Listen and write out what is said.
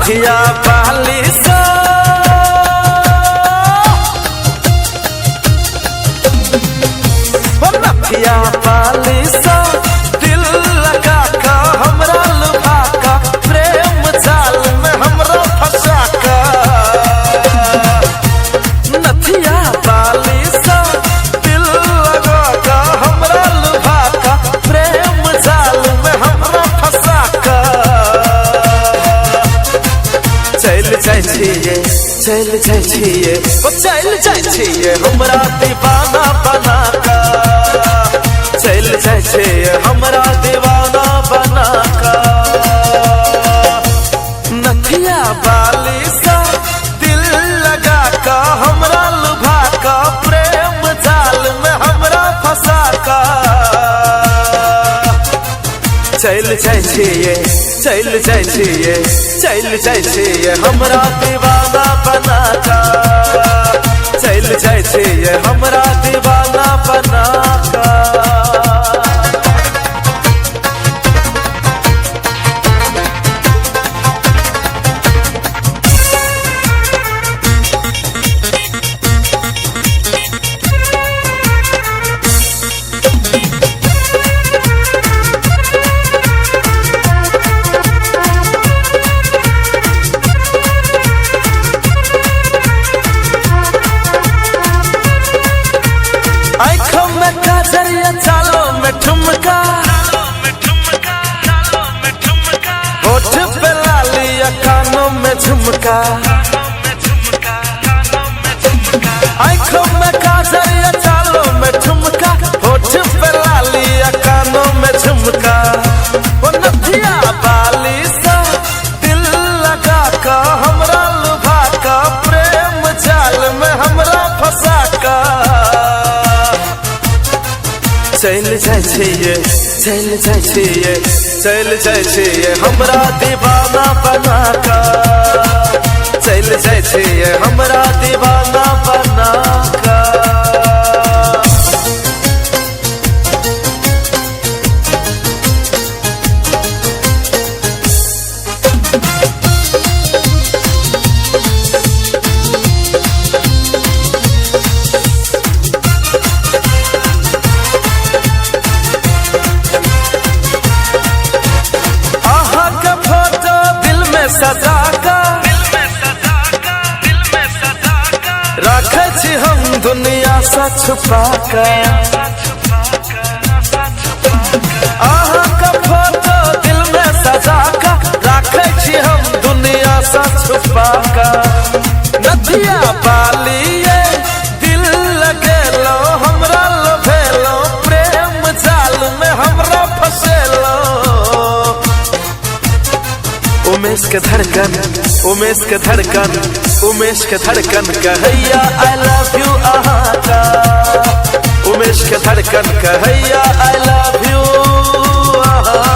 नथिया बाली सा, ओ नथिया बाली सा, दिल लगा का हमरा लुभा का, प्रेम जाल में हमरा फंसा का। नथिया बाली सा, दिल लगा का हमरा लुभा का, प्रेम जाल में हमरा फंसा का। चलि जाइ छियै, चलि जाइ छियै, ओ चलि जाइ छियै हमरा दीवाना बना का। चलि जाइ छियै हमरा दीवाना बना का। नथिया बाली सा, दिल लगा का हमरा लुभा का, प्रेम जाल में हमरा फंसा का। चलि जाइ छियै, चलि जाइ छियै, चलि जाइ छियै हमरा दीवाना बना का। चलि जाइ छियै हमरा दीवाना बना का। आँखों में काजल या चालों में ठुमका, होठ पे लाली या कानों में झुमका। आँखों में काजल या चालों में ठुमका, होठ पे लाली या कानों में झुमका। ओ नथिया बाली सा, दिल लगा का हमरा लुभा का, प्रेम जाल में हमरा फंसा का। चलि जाइ छियै, चलि जाइ छियै, चलि जाइ छियै हमरा दीवाना बना का। चलि जाइ छियै हमरा दीवाना बना का। अहाँ के फोटो दिल में सजा का रखै छी हम दुनिया से छुपा का। अहाँ के फोटो दिल में सजा का रखै छी हम दुनिया से छुपा का। नथिया बाली ये दिल लगेलो हमरा लोभेलो, प्रेम जाल में हमरा फसेलो। उमेश के धड़कन, उमेश के धड़कन, उमेश के धड़कन कहैया I love you अहाँ का। उमेश के धड़कन कहैया I love you अहाँ।